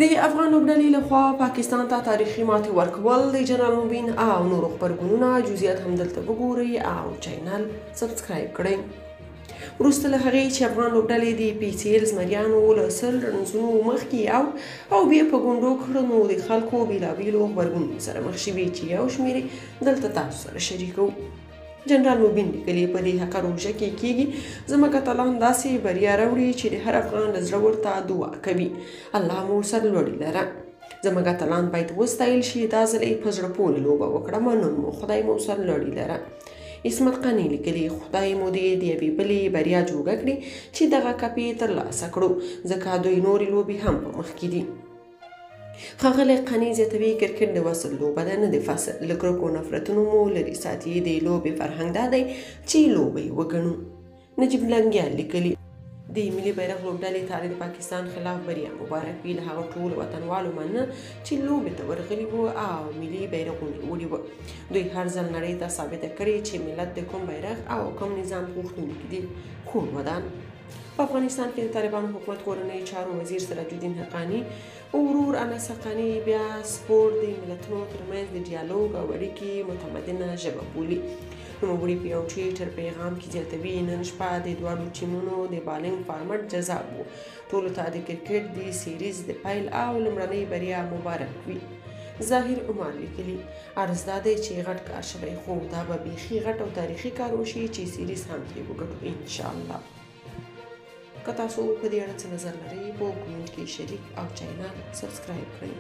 د افغان لوبډلې لخوا پاکستان ته تاریخي ماتې ورکول، د جنرال مبین او نورو خبرګونونه جزئیات هم دلته وګورئ او چینل سبسکرایب کړئ. وروسته له هغې چې افغان لوبډلې د پي سي ایل زمریانو له 100 رنزونو مخکې او بیا په ګونډو کړو، نو د خلکو بېلابېلو غبرګونونو سره مخ شوي چې یو شمېر دلته تاسو سره شریکوو. جنرال مبین لیکلي، په دې حقه روژه کې کېږي زموږ اتلان داسې بریا راوړي چې د هر افغان له زړه ورته دعا کوي، الله مو سرلوړي لره. زموږ اتلان باید وستایل شي، دا ځل یې په زړه پورې لوبه وکړه، منم مو، خدای مو سرلوړي لره. عصمت قانع لیکلي، خدای مو دې د یوې بلې بریا جوګه کړي چې دغه کپ یې ترلاسه کړو، ځکه دوی نورې لوبې هم په مخ کې دي. ښاغلی قانع زیاتوي، کرکټ د وصل لوبه ده نه د فصل، له کرکو نفرتونو مو لرې ساتي، د لوبې فرهنګ دا دی چې لوبه یې وګڼو. نجیب لنګیال لیکلي، د ملي بیرغ لوبډلې ته د پاکستان خلاف بریا مبارک وي، له هغو ټولو وطنوالو مننه چې لوبې ته ورغلي وو او ملي بیرغونه یې وړي وو. دوی هر ځل نړۍ ته ثابته کړې چې ملت د کوم بیرغ او کوم نظام غوښتونکي دي. کور ودان. په افغانستان کې د طالبانو حکومت کورنیو چارو وزیر سراج الدین حقاني ورور انس حقاني بیا سپورت د ملتونو ترمنځ د ډیالوګ او اړیکې متمدنه ژبه بولي. نوموړي په یو ټویټر پیغام کې زیاتوي، نن شپه د دواړو ټیمونو د بالینګ فارمټ جذاب و، ټولو ته د کرکټ د سیریز د پیل او لومړنۍ بریا مبارک وي. ظاهر عمر لیکلي، عرض دا دی چې غټ کار شوی، خو دا به بیخي غټ او تاریخي کار وشي چې سیریز هم ترې وګټو انشاءالله. که تاسو په دې اړه څه نظر لرئ په کومنټ کې شریک او چینل سبسکرایب کړئ.